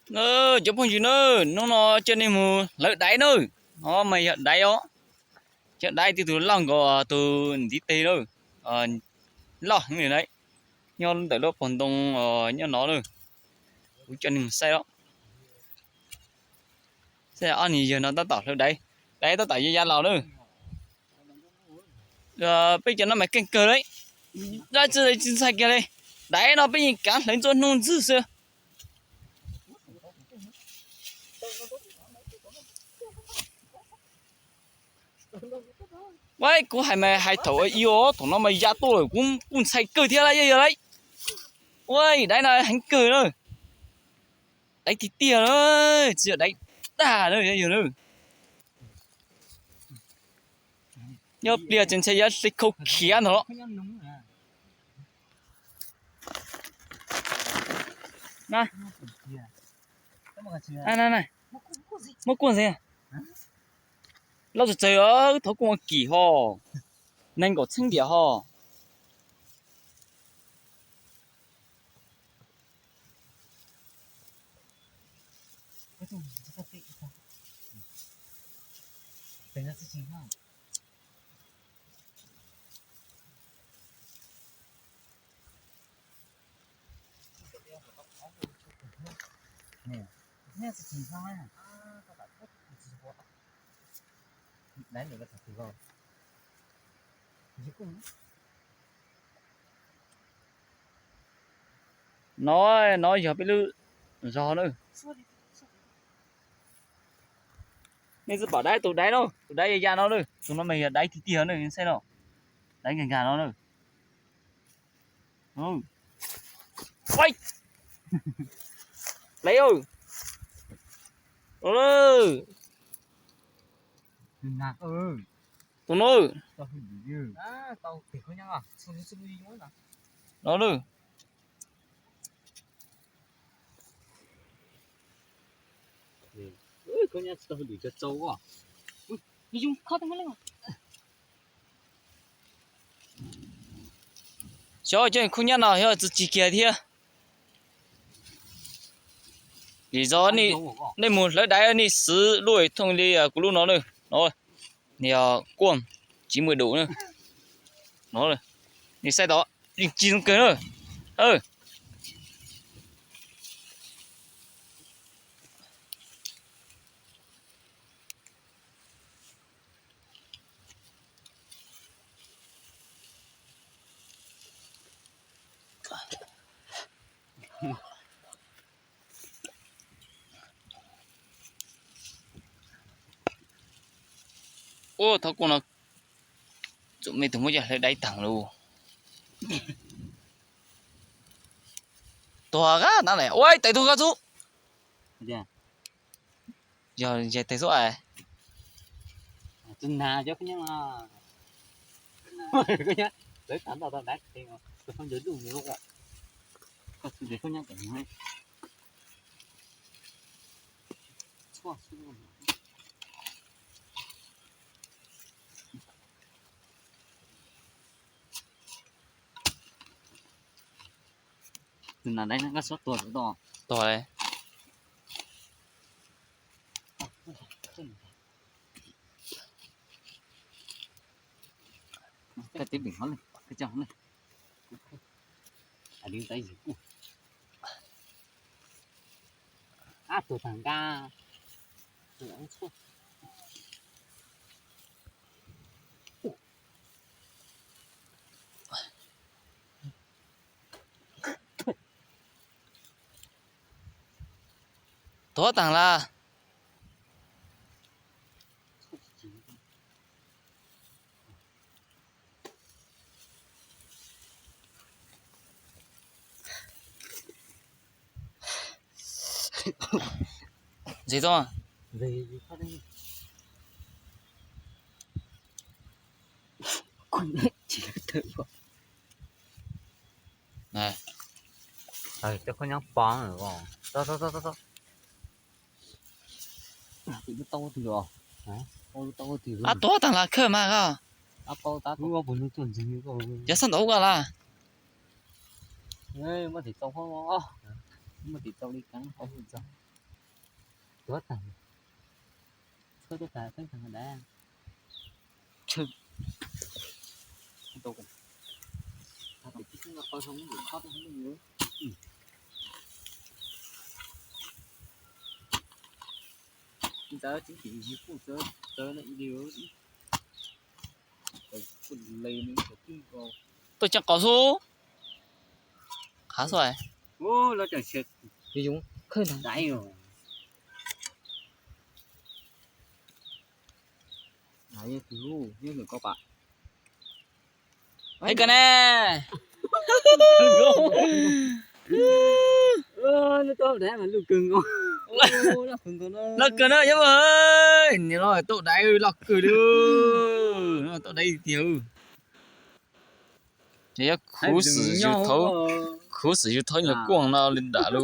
Cov phooj ywg na, hnub no coj nej mus hlawv daiv na. No mas yog daiv os, cov daiv twb tus loj nkaus tus ntiv tes na, loj heev li na, nyob ntawm lub pob ntoo nyob no na. Kuv coj nej mus saib os. Saib ob niag yawg no tab tom hlawv daiv, daiv tab tom ya ya los na. Peb cov no mas keej kawg li, dab tsi tsis ntshai kiag li. Daiv no peb yeej kav hlawv ntxuaj hnub ntxwg xwb. Ua, kuv hais mas hais thaum ib os, thaum no mas ya tuaj lawm kuv kuj ntshai kawg thiab lauj, yog yog lauj. Ua, daiv no heev kawg na. Daiv tiag tiag na, tsis yog daiv dag na, yog yog na. Nyob pliag tseem ntshai yuav hli khau khiav ntag los. Muab kuaj ntxiv. Loj tsawg tsawg os, wb thov kuaj ua kim ho, nees nkaum txheeb diam ho. No, no yog peb lub zog na. Nej twb pom daiv, tus daiv no, tus daiv ya ya no na, tus no mas yog daiv tiag tiag na, saib no, daiv nkag nkag no na. Daiv, tus no, no na. Xyov cov khaub nyab no xyov txi tsis kiag thiab. Vim zog nej mus hlawv daiv nej xwv lub thooj li kuv lub no na. No, nws yog kuaj tsis muaj dum na. No, nej saib tau, yeej tsis zoo kawg na. Ua, thov kuj no, txum me tus muab coj hlawv daiv tag lauj. Tuag qab na lawm, ua tais tuag koj xub. Yog nce tes xub as. Tus nas daiv no koj xub tuag tsis tuag? Tuag li. Koj tib pim hov ne, koj coj hov ne. Ab, tuag tag nka. Tuag tag las. Ntxiv tau. Cov khaub nyob pov. Ab, tuag tag las khawj mas koj. Cov xab ntaub koj las. Muab tim tau li kab hauv hwj txog. Tuav tag, tuav tag, tuav tag dab. Ntawd tsis yog kuj txawv txawv no ib li. Tuaj tseem qos xwb. Qhav xwb. Los tseem siav, yoov khawb ntag. Hais kawg ne. Loj kawg na, yog niam no tau daiv loj kawg li. No tau daiv tiag. Ces yog khuv xim yus thaub, khuv xim yus thaub nyuag kuaj no li nram lus.